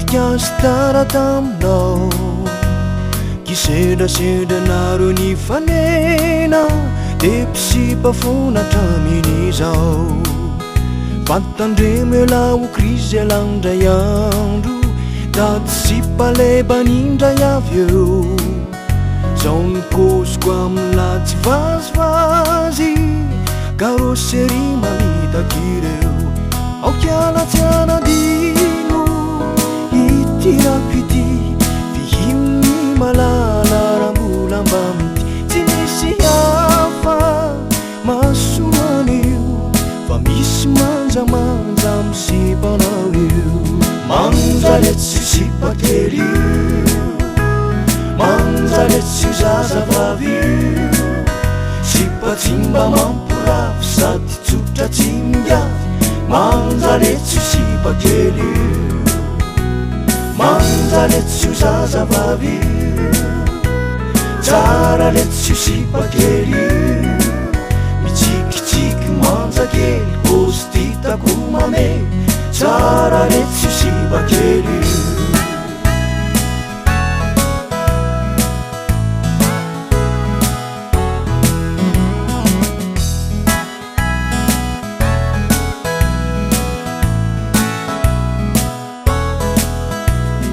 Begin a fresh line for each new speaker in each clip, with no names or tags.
Niatrika azy tara taminao. Kisendrasendra nareo nifanena de mpisipa foana hatramin'izao. Fa tandremo elah ho krizy elah indray andro, tady sipa lebany indray avy eo. Zao ny kôziko amin'lah tsy vazivazy, carrosserie mamitaka ireo. Aoka tsy hanadino ity rako ity, fihiny malala raha mbola mba mitia. Tsy misy hafa mahasolo an'io, fa misy manjamanja amin'ny sipanao io. Manja letsy io sipa kely io, manja letsy io zazavavy io. Sipa tsy mba mampirafy sady tsotra tsy migafy, manja letsy io sipa kely io, manja letsy io zazavavy io. Tsara letsy io sipa kely io, mitsikitsiky manja kely, paozy titako mamely. Tsara letsy io sipa kely io.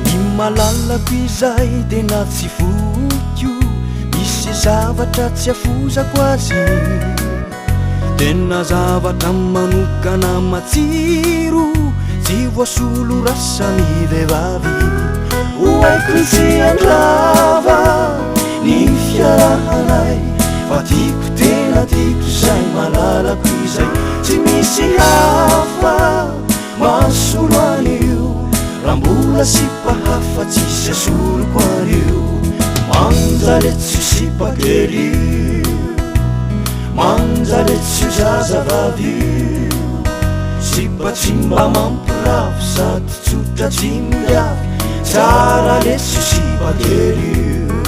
Ny malalako izay tena tsy foiko, misy zavatra tsy afozako azy. Tena zavatra manokana matsiro, tsy voasolo raha samy vehivavy. Ho haiko ny tsy handrava ny fiarahanay, fa tiako tena tiako izay malalako izay. Tsy misy hafa mahasolo an'io, raha mbola sipa hafa tsisy asoloko an'io. Manja letsy io sipa kely io, manja letsy io zazavavy io. Sipa tsy mba mampirafy sady tsotra tsy migafy, tsara letsy io sipa kely io.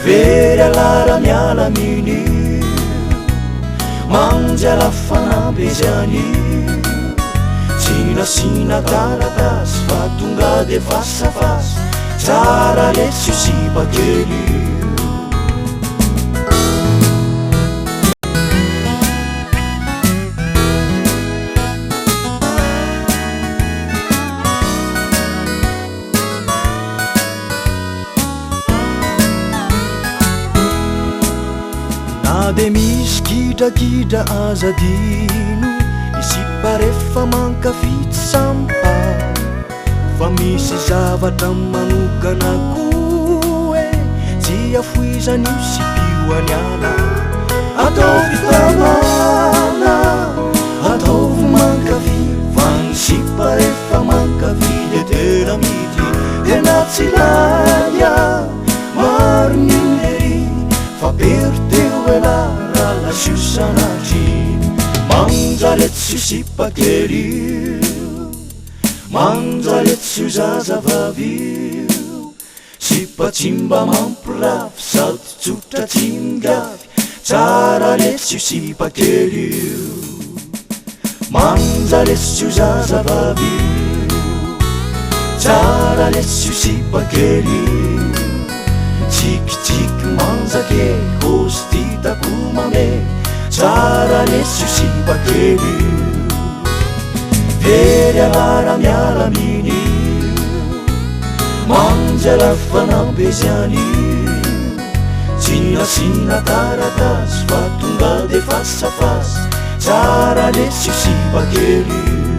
Very alara miala amin'io, manja la fanampy izy an'io. Tsy nasiana taratasy fa tonga de fasafasa, tsara letsy io sipa kely io. Na de misy gidragidra aza adino, ny sipa rehefa mankafy tsy sampa. Fa misy zavatra manokana koa e, tsy afoizan'io sipio any ala. Ataovy tamana, ataovy mankafy, fa ny sipa rehefa mankafy de tena mitia. Tena tsy lainga, maro ny olona ery, fa very teo elah raha lasio sanatria. Manja letsy io sipa kely io, manja letsy io zazavavy io. Sipa tsy mba mampirafy sady tsotra tsy migafy, tsara letsy io sipa kely io. Manja letsy io zazavavy io, tsara letsy io sipa kely io. Tsikitsiky manja kely, paozy titako mamely, tsara letsy io sipa kely io. Very alara miala amin'io, manja la fanampy izy an'io. Tsy nasiana taratasy fa tonga de fasafasa, tsara letsy io sipa kely io.